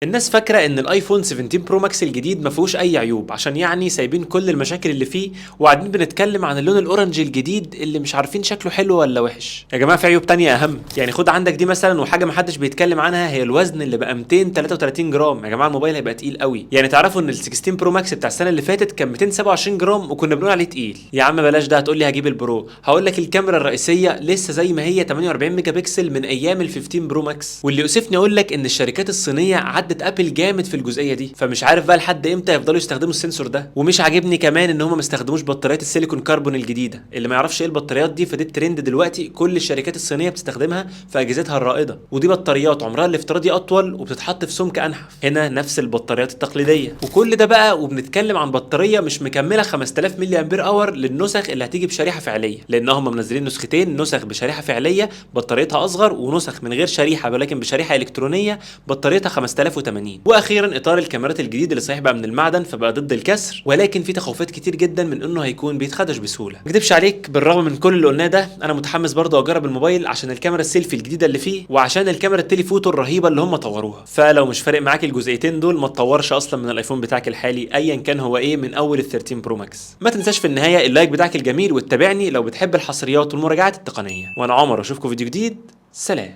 الناس فاكره ان الايفون 17 Pro Max الجديد ما فيهوش اي عيوب، عشان يعني سايبين كل المشاكل اللي فيه وقاعدين بنتكلم عن اللون ال orange الجديد اللي مش عارفين شكله حلو ولا وحش. يا جماعة في عيوب تانية اهم، يعني خد عندك دي مثلا، وحاجه ما حدش بيتكلم عنها هي الوزن اللي بقى 233 جرام. يا جماعة الموبايل هيبقى تقيل قوي، يعني تعرفوا ان ال 16 Pro Max بتاع السنة اللي فاتت كان 227 جرام وكنا بنقول عليه تقيل. يا عم بلاش ده، هتقول لي هجيب ال Pro، هقول لك الكاميرا الرئيسية لسه زي ما هي 48 ميجا بكسل من ايام ال 15 Pro Max. واللي يؤسفني اقول لك ان الشركات الصينية عدت ابل جامد في الجزئية دي، فمش عارف بقى لحد امتى يفضلوا يستخدموا ال sensor ده. ومش عاجبني كمان ان هم ما استخدموش بطاريات ال silicon carbon الجديده، اللي ما يعرفش ايه البطاريات دي فدي الترند دلوقتي، كل الشركات الصينية بتستخدمها في اجهزتها الرائده، ودي بطاريات عمرها الافتراضي اطول وبتتحط في سمك انحف، هنا نفس البطاريات التقليدية. وكل ده بقى وبنتكلم عن بطارية مش مكملة 5000 ملي امبير hour للنسخ اللي هتيجي بشريحه فعليه، لان هم منزلين نسختين، نسخ بشريحه فعليه بطاريتها اصغر، ونسخ من غير شريحة ولكن بشريحه الكترونية بطاريتها 5080. واخيرا اطار الكاميرات الجديد اللي صحيح بقى من المعدن فبقى ضد الكسر، ولكن في تخوفات كتير جدا من انه هيكون بيتخدش بسهولة. ما اكدبش عليك، بالرغم من كل اللي قلناه ده انا متحمس برضه اجرب الموبايل عشان الكاميرا السيلفي الجديدة اللي فيه، وعشان الكاميرا ال telephoto الرهيبة اللي هم طوروها. فلو مش فارق معاك الجزئيتين دول ما تطورش اصلا من الايفون بتاعك الحالي ايا كان هو ايه من اول ال 13 Pro Max. ما تنساش في النهاية ال like بتاعك الجميل، وتتابعني لو بتحب الحصريات والمراجعات التقنية. وانا عمر، اشوفكم فيديو جديد، سلام.